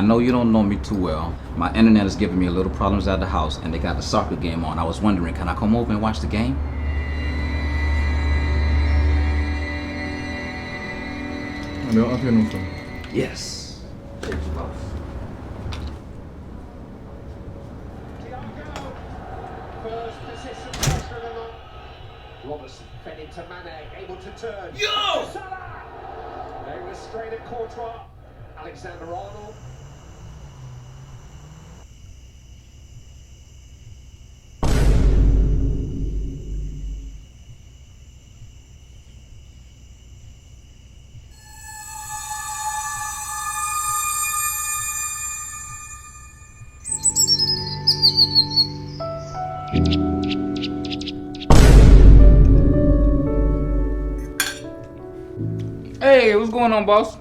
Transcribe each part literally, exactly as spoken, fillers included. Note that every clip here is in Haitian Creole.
I know you don't know me too well. My internet is giving me a little problems at the house, and they got the soccer game on. I was wondering, can I come over and watch the game? Ann antre non, frè m. Yes. Thank you, boss. First position pressure along. Robertson fed it to Mane, able to turn. Yo! Salah! They restrain at Courtois. Alexander Arnold. Hey, what's going on, boss?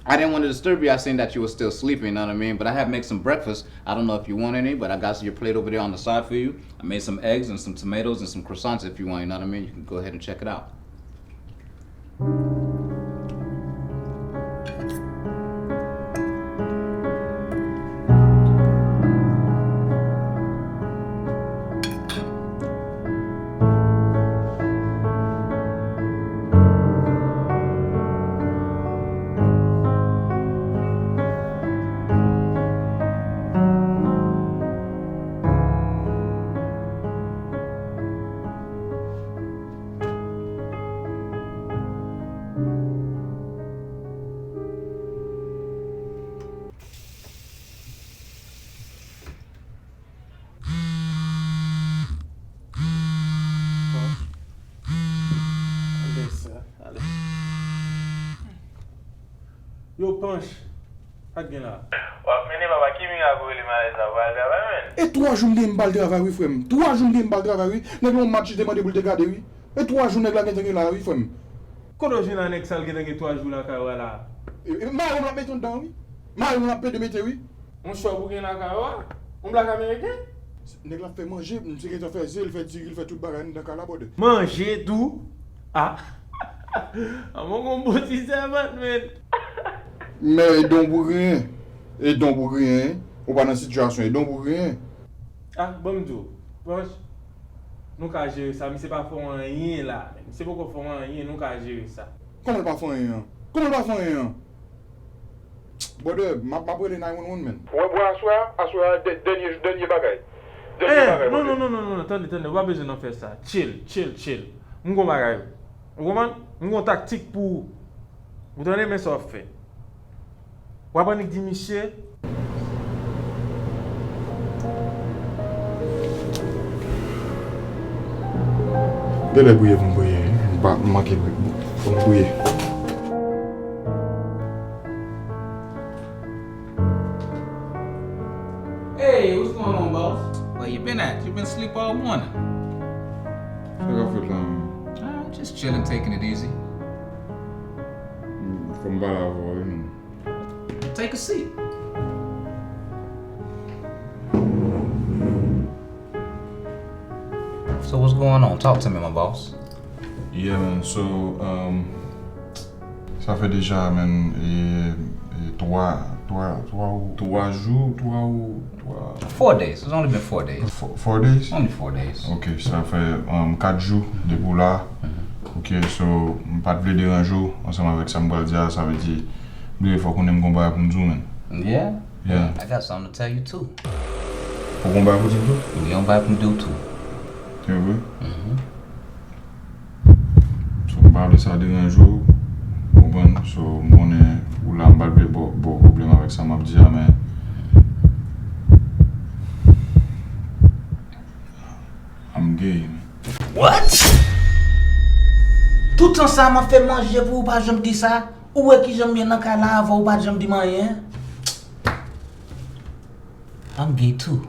I didn't want to disturb you. I seen that you were still sleeping, you know what I mean? But I have make some breakfast. I don't know if you want any, but I got your plate over there on the side for you. I made some eggs and some tomatoes and some croissants if you want, you know what I mean? You can go ahead and check it out. Yo, Panch, sa k gen la? W ap mennen papa, ki mirak ou rele m alèz la, ou pa al travay menn? E twa jou m gen m pa al travay wi, frè m. Twa jou m gen m pa al travay wi. Nèg la yon match li te mande pou l te gade wi. E twa jou nèg la gentan gen la wi, frè m. Kote w jwenn a nèg sa l gentan gen twa jou lakay ou a la? E, e, mari w l ap mete anndan wi. Mari w l ap plede mete wi. Yon chòp ou gen lakay ou a? Yon blak ameriken? Nèg la ap fè manje, misye gentan fè ze, l fè diri, l fè tout bagay anndan kay la, brother. Manje tou? Ah. An mwen gon bon ti sèvant, menn. Men e don pou griyen. E don pou griyen. Ou pa nan sitiyasyon, e don pou griyen. Ah, ban m di w. Panch, nou ka jere sa. Misye pa fè w anyen la. Misye poko fè w anyen, nou ka jere sa. Kòman l pa fè w anyen an? Kòman l pa fè w anyen an? Brother, m ap, m ap rele nine one one, menn. Ou wè, bwa, aswè a, aswè a, dè-, dènye, dènye bagay. Dènye bagay, Eh, non, brother. non, non, non, non, tande, tande, ou pa bezwen nan fè sa. Chill, chill, chill. M gon bagay. Ou konprann? M gon taktik pou ou. Ou tande, men sa w ap fè. W ap annik di misye. Genlè priye pou m priye, wi. M pa, m manke pri-, pou m priye. Hey, what's going on, boss? Where you been at? You been asleep all morning. Sa k ap fèt la, menm? Ah, just chilling, taking it easy. Fò m pale avè w, wi, menm. Take a seat. So what's going on? Talk to me, my boss. Yeah, man. So, um, sa fè deja, man, e, e twa, twa, twa ou, twa jou, twa ou, twa. Four days. It's only been four days. Four, four days? Only four days. Ok, sa fè, um, kat jou depi w la. Ok, so, m pa t vle deranje w ansanm avèk sa m pral di a, sa vle di, m bliye fò konnen m gon bagay pou m di w, man. Yeah? Yeah. I got something to tell you too. Ou gon bagay pou di m tou? Wi, yon bagay pou m di w tou. Se vre? Mhm. So, m pa vle sa deranje w, ou konprann? So, m konnen ou la, m pa t vle ba w, ba w pwoblèm avèk sa m ap di a, men I'm gay, man. What? Tout tan sa m ap fè manje pou ou, pa janm di sa. Ou wè kijan m ye nan kay la avè w, ou pa janm di m anyen. I'm gay too.